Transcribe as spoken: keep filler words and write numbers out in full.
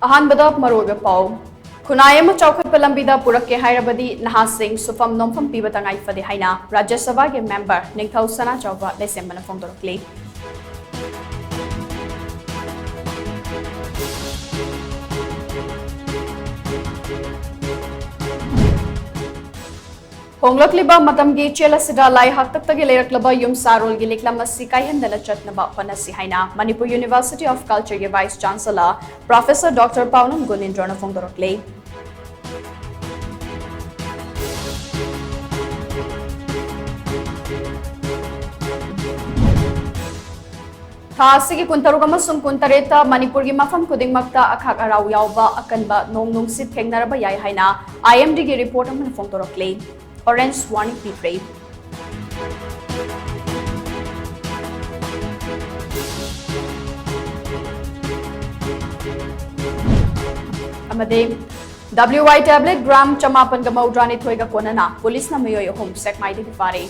ꯑꯍꯥꯟꯕꯗ ꯃꯔꯨꯑꯣꯏꯕ ꯄꯥꯎ꯫ ꯈꯨꯟꯅꯥꯏ ꯑꯃ ꯆꯥꯎꯈꯠꯄ ꯂꯝꯕꯤꯗ ꯄꯨꯔꯛꯀꯦ ꯍꯥꯏꯔꯕꯗꯤ ꯅꯍꯥꯁꯤꯡ ꯁꯨꯐꯝ ꯅꯣꯝꯐꯝ ꯄꯤꯕ ꯇꯉꯥꯏ ꯐꯗꯦ ꯍꯥꯏꯅ ꯔꯥꯖ꯭ꯌ ꯁꯚꯥꯒꯤ ꯃꯦꯝꯕꯔ ꯅꯤꯡꯊꯧ ꯁꯅꯥꯖꯥꯎꯕ ꯂꯩꯁꯦꯝꯕꯅ ꯐꯣꯡꯗꯣꯔꯛꯂꯤ꯫ ꯍꯣꯡꯂꯛꯂꯤꯕ ꯃꯇꯝꯒꯤ ꯏꯆꯦꯜ ꯑꯁꯤꯗ ꯂꯥꯏ ꯍꯥꯛꯇꯛꯇꯒꯤ ꯂꯩꯔꯛꯂꯕ ꯌꯨꯝ ꯁꯥꯔꯣꯜꯒꯤ ꯂꯤꯛꯂꯝ ꯑꯁꯤ ꯀꯥꯏꯍꯟꯗꯅ ꯆꯠꯅꯕ ꯍꯣꯠꯅꯁꯤ ꯍꯥꯏꯅ ꯃꯅꯤꯄꯨꯔ University of Culture ꯒꯤ Vice Chancellor Professor Doctor ꯄꯥꯎꯅꯝ ꯒꯨꯅꯤꯟꯗ꯭ꯔꯣꯅ ꯐꯣꯡꯗꯣꯔꯛꯂꯤ꯫ ꯊꯥ ꯑꯁꯤꯒꯤ ꯀꯨꯟꯇꯔꯨꯛ ꯑꯃꯁꯨꯡ ꯀꯨꯟꯇꯔꯦꯠꯇ ꯃꯅꯤꯄꯨꯔꯒꯤ ꯃꯐꯝ ꯈꯨꯗꯤꯡꯃꯛꯇ ꯑꯈꯥꯛ ꯑꯔꯥꯎ ꯌꯥꯎꯕ ꯑꯀꯟꯕ ꯅꯣꯡ ꯅꯨꯡꯁꯤꯠ ꯊꯦꯡꯅꯔꯕ ꯌꯥꯏ ꯍꯥꯏꯅ I M D ꯒꯤ report ꯑꯃꯅ ꯐꯣꯡꯗꯣꯔꯛꯂꯤ꯫ Orange warning ꯄꯤꯈ꯭ꯔꯦ꯫ ꯑꯃꯗꯤ W Y tablet gram ꯆꯃꯥꯄꯟꯒ ꯃꯧꯗ꯭ꯔꯥꯅꯤꯊꯣꯏꯒ ꯀꯣꯟꯅꯅ ꯄꯨꯂꯤꯁꯅ ꯃꯤꯑꯣꯏ ꯑꯍꯨꯝ ꯁꯦꯛꯃꯥꯏꯗꯒꯤ ꯐꯥꯔꯦ꯫